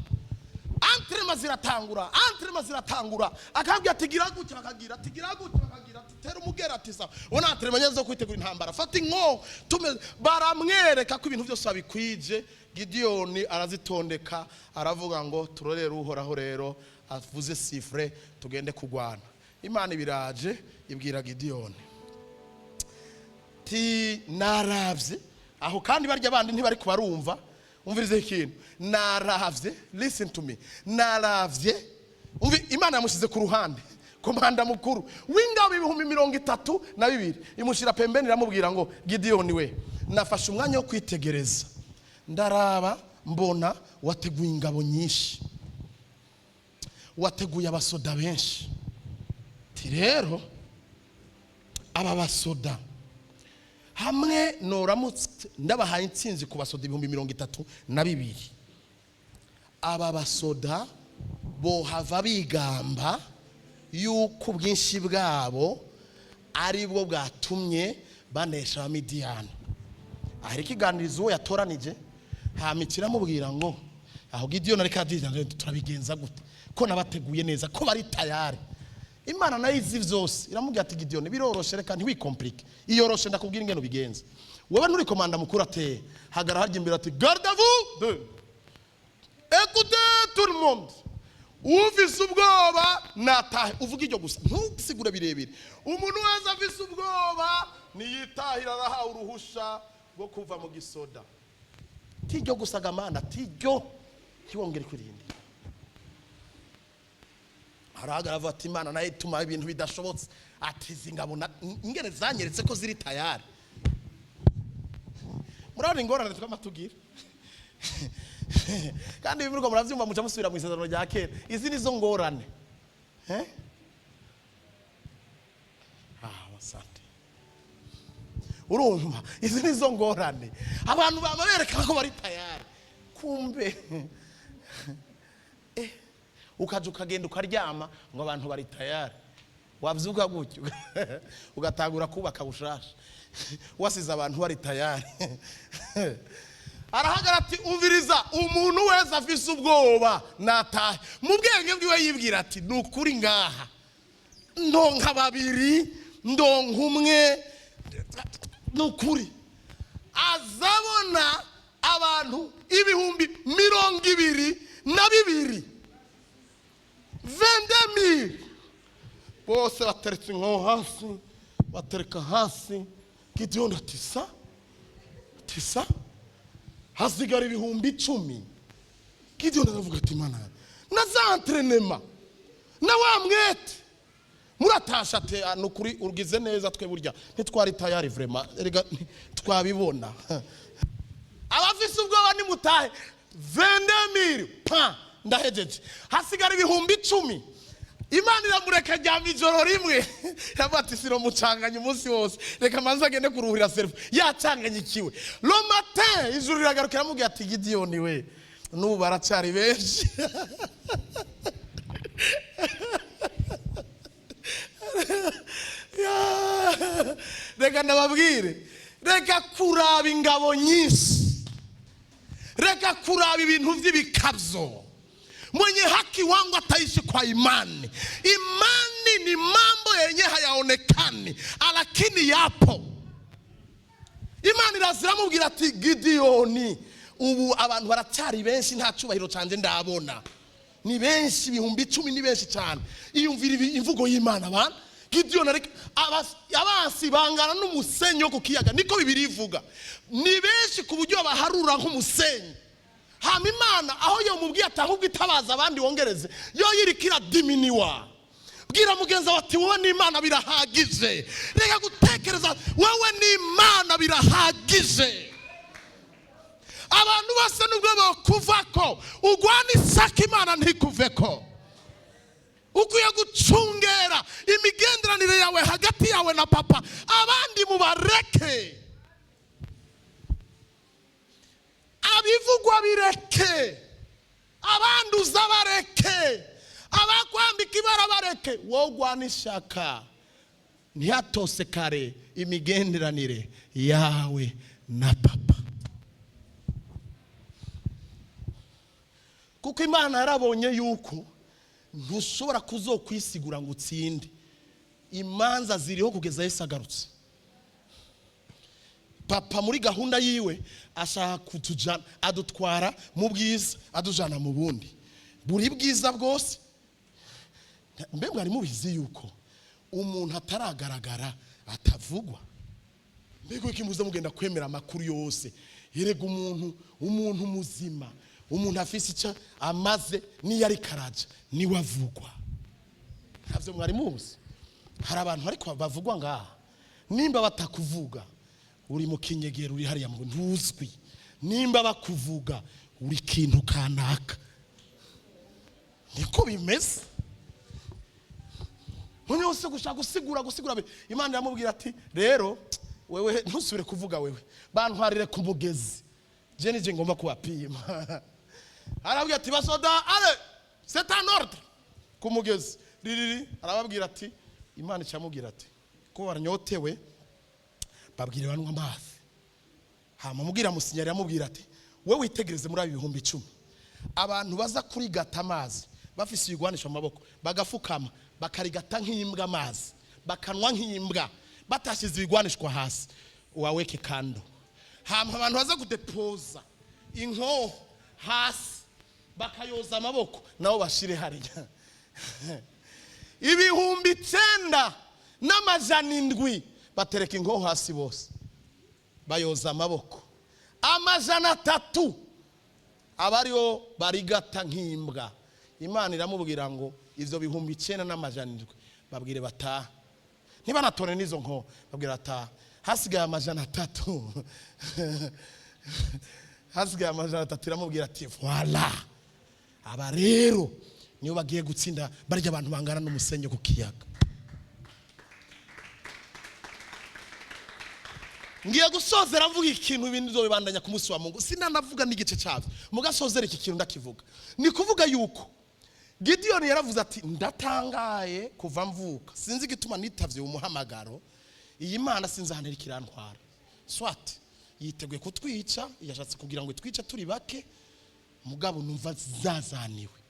Entraînement ziratangura, entraînement ziratangura. Akabwira ati: "Gira gutya," bakagira ati: "Gira gutya," bakagira ati: "Tera umugera," ati: "Sawa." Ubona entraînement nyine zo kwitegura intambara, fata inko tume. Baramwereka ko ibintu byose babikwije. Gidiyoni arazitondeka, aravuga ngo: "Turorere Uhoraho rero avuze sifflet, tugende kurwana." Imana ibiraje ibwira Gidiyoni ti: "Naravye aho." Kandi barya bandi ntibari kubarumva. Umvirize ikintu: "Naravye," listen to me, "naravye." Umvi, Imana yamushyize ku ruhande, komanda mukuru w'ingabo 32,000, imushyira pembeni, iramubwira ngo: "Gidiyoni we, nafashe umwanya wo kwitegereza, ndaraba, mbona wateguye ingabo nyinshi, wateguye abasoda benshi. Ti rero aba basoda hamwe noramutse ndabahaye intsinzi ku basoda 32,000, aba basoda bohava bigamba yuko ubwinshi bwabo ari bwo bwatumye banesha Abamidiyani." Ahera ikiganiriza uwo yatoranije, hama ikiramubwira ngo aho Gidiyoni ariko aradiriza: "Turabigenza gute ko nabateguye neza, ko bari tayari?" Imana nayo izi vyose, iramubwira ati: "Gidiyoni, biroroshe, reka ntiwikomplike, iyoroshe. Ndakubwira ingene ubigenza. Wewe nturi komanda mukuru?" Ateye hagara harya imbere ati: "Garde-à-vous deux, écoutez tout le monde, ufise ubwoba natahe." Uvuga iryo gusa, ntusigure birebire. "Umuntu wese afise ubwoba niyitahira, arahawe uruhusha rwo kuva mu gisoda." Tiryo gusaga Mana, tiryo ntiwongere kwirindi. Arahagarara, avuga ati: "Imana nayo ituma ibintu bidashobotse." Ati: "Izi ngabo ingene zanyeretse ko ziri tayari." Murabona ingorane twama tugira, kandi ibi muriko muravyumva, muca musubira mu Isezerano rya Kera. Izi nizo ngorane, eh? Ah, asante. Urumva, izi nizo ngorane. Abantu bama berekana ko bari tayari, kumbe ukaja ukagenda ukaryama ngo abantu bari tayari, wavyuka gutyo ugatangura kubaka bushasha, wasize abantu bari tayari. Arahagara ati: "Umviriza, umuntu wese afise ubwoba natahe." Mu bwenge bwiwe yibwira ati: "Ni ukuri ngaha ndonka babiri, ndonka umwe." Ni ukuri azabona abantu 22,000, 22,000, bose bateretse inkoho hasi, batereka hasi. Gideyoni ati: "Sa tisa." Hasigara 10,000. Gideyoni aravuga ati: "Mana, na za entraînement na wa mwete muratasha." Ati: "Ah, ni ukuri ugize neza, twe burya ntitwari tayari vraiment, erega twabibona. Abafise ubwoba nimutahe." 22,000 pa, ndahejeje. Hasigara 10,000. Imana iramureka aryama ijoro rimwe. Iravuga ati: "Sinomucanganya umunsi wose, reka manze agende kuruhurira cerveau yacanganyikiwe." Le matin ijuru riragaruka, iramubwira ati: "Gidiyoni we, n'ubu baracari benshi." Ya, reka ndababwire, reka kuraba ingabo nyinshi, reka kuraba ibintu by'ibikabyo. Mwenye haki wangu ataishi kwa imani. Imani ni mambo yenye hayaonekani, lakini yapo. Imana iraza iramubwira ati: "Gidiyoni, ubu abantu baracyari benshi, nta cyubahiro cyanjye ndabona, ni benshi, 10,000 ni benshi cyane." Iyumvira imvugo y'Imana bana. Gidiyoni ariko abansi bangana n'umusenyi wo ku kiyaga, niko Bibiri ivuga. Ni benshi ku buryo baharura nk'umusenyi. Hama Imana aho yomubwiye ati: "Ahubwo itabaza abandi wongereze," yo yiriko iradiminiwa. Bwira mugenzi wawe ati: "Wowe n'Imana birahagije." Reka gutekereza, wowe n'Imana birahagije. Abantu bose nubwo bokuvako, ugwana isaka, Imana ntikuveko. Ukwiye gucungera imigenderanire yawe hagati yawe na Papa, abandi mubareke, abivugwa bireke, abanduza bareke, abakwambika ibara bareke. Wowe ugwana ishaka, ntihatose kare imigenderanire yawe na Papa, kuko Imana yarabonye yuko ntushobora kuzokwisigura ngo utsinde. Imanza ziriho kugeza Yesu agarutse. Papa muri gahunda yiwe ashaka kutujana, adutwara mu bwiza, adujana mu bundi buri bwiza bwose. Mbe mwari mubizi yuko umuntu ataragaragara atavugwa? Mbega iki muze mugenda kwemera amakuru yose? Erega umuntu muzima, umuntu afise icyo amaze, niyo ari karaja niwe avugwa. Ntabyo mwari muzi? Hari abantu ariko bavugwa ngaha. Nimba batakuvuga, uri mu kinyegero, uri hariya ngo ntuzwi. Nimba bakuvuga, uri ikintu kanaka. Niko bimeze. None wose gushaka gusigura, gusigura, Imana iramubwira ati: "Rero wewe ntusubire kuvuga, wewe bantwarire ku mugezi, je nije ngomba kubapima." Arabwira ati: "Basoda, allez, c'est un ordre, ku mugezi." Ririri arababwira ati, Imana icamubwira ati ko baranyotewe, babwire banywa amazi. Hama mubwira musinyari, aramubwira ati: "We witegereze muri abo 10,000, abantu baza kurigata amazi bafise ibigwanisho mu maboko, bagafukama bakarigata nk'imbwa amazi, bakanwa nk'imbwa, batashyize ibigwanishwa hasi, waweke kando. Hama abantu baza kudepoza inkoho hasi, bakayoza amaboko, nabo bashire hariya." 9700 batereka inkoho hasi bose, bayoza amaboko. 300 aba ariyo barigata nk'imbwa. Imana iramubwira ngo ivyo 9700 babwire bataha, ntibanatore n'izo nko, babwire bataha. Hasigaye 300, hasigaye 300. Iramubwira ati voilà, aba rero niyo bagiye gutsinda barya abantu bangana n'umusenyi ku kiyaga. Ngiye gusozera mvuga ikintu, ibindi nzobibandanya ku munsi wa Mungu, sinanavuga n'igice cyabyo, mugasozera iki kintu ndakivuga. Ni kuvuga yuko Gidiyoni yaravuze ati ndatangaye kuva mvuka, sinzi igituma nitavye umuhamagaro, iyi Mana sinzi ahantu iriko irantwara. Swat yiteguye kutwica, yashatse kugira ngo itwice turi bake, mugabo numva zazaniwe.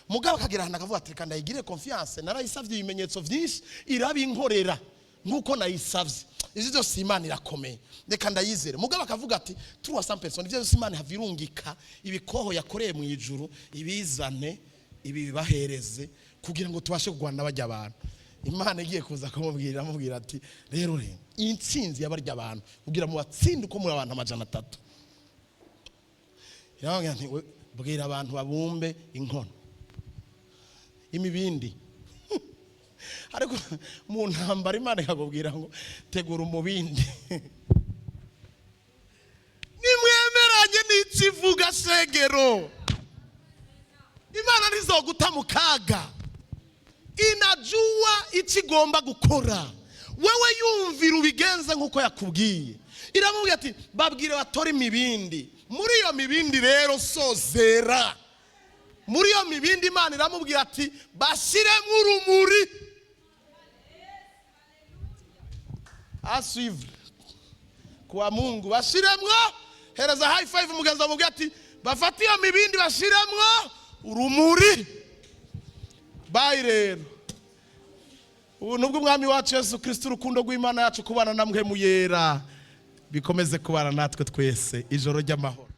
Mugabo akagira ahantu akavuga ati reka ndayigire confiance, narayisavye ibimenyetso vyinshi irabinkorera nkuko nayisavye, ivyo byose Imana irakomeye, reka ndayizere. Mugabo akavuga ati 300 personnes, ivyo byose Imana havirungika ibikoho yakoreye mu ijuru ibizane ibi bibahereze kugira ngo tubashe kurwana bajya abantu. Imana igiye kuza kumubwira, amubwira ati rero rero intsinzi y'abarya abantu kugira mu batsinde uko muri abantu 300, iramubwira nti bwira abantu babumbe inkono imibindi. Ariko mu ntambara Imana ikakubwira ngo tegura umubindi. Nimwemeranye n'ikivuga shegero, Imana ntizoguta mu kaga, inajua icyo igomba gukora. Wewe yumvira ubigenze nk'uko yakubwiye. Iramubwira ati babwire batore imibindi. Muri iyo mibindi rero sozera, muri iyo mibindi Imana iramubwira ati bashyiremo urumuri. À suivre kuwa Mungu, bashiremwo. Hereza high five mugenzi wamubwira ati bafate iyo mibindi bashiremwo urumuri. Bayi rero ubuntu bw'umwami wacu Yesu Kristo, urukundo rw'Imana yacu, kubana namwe muyera bikomeze kubana natwe twese. Ijoro ry'amahoro.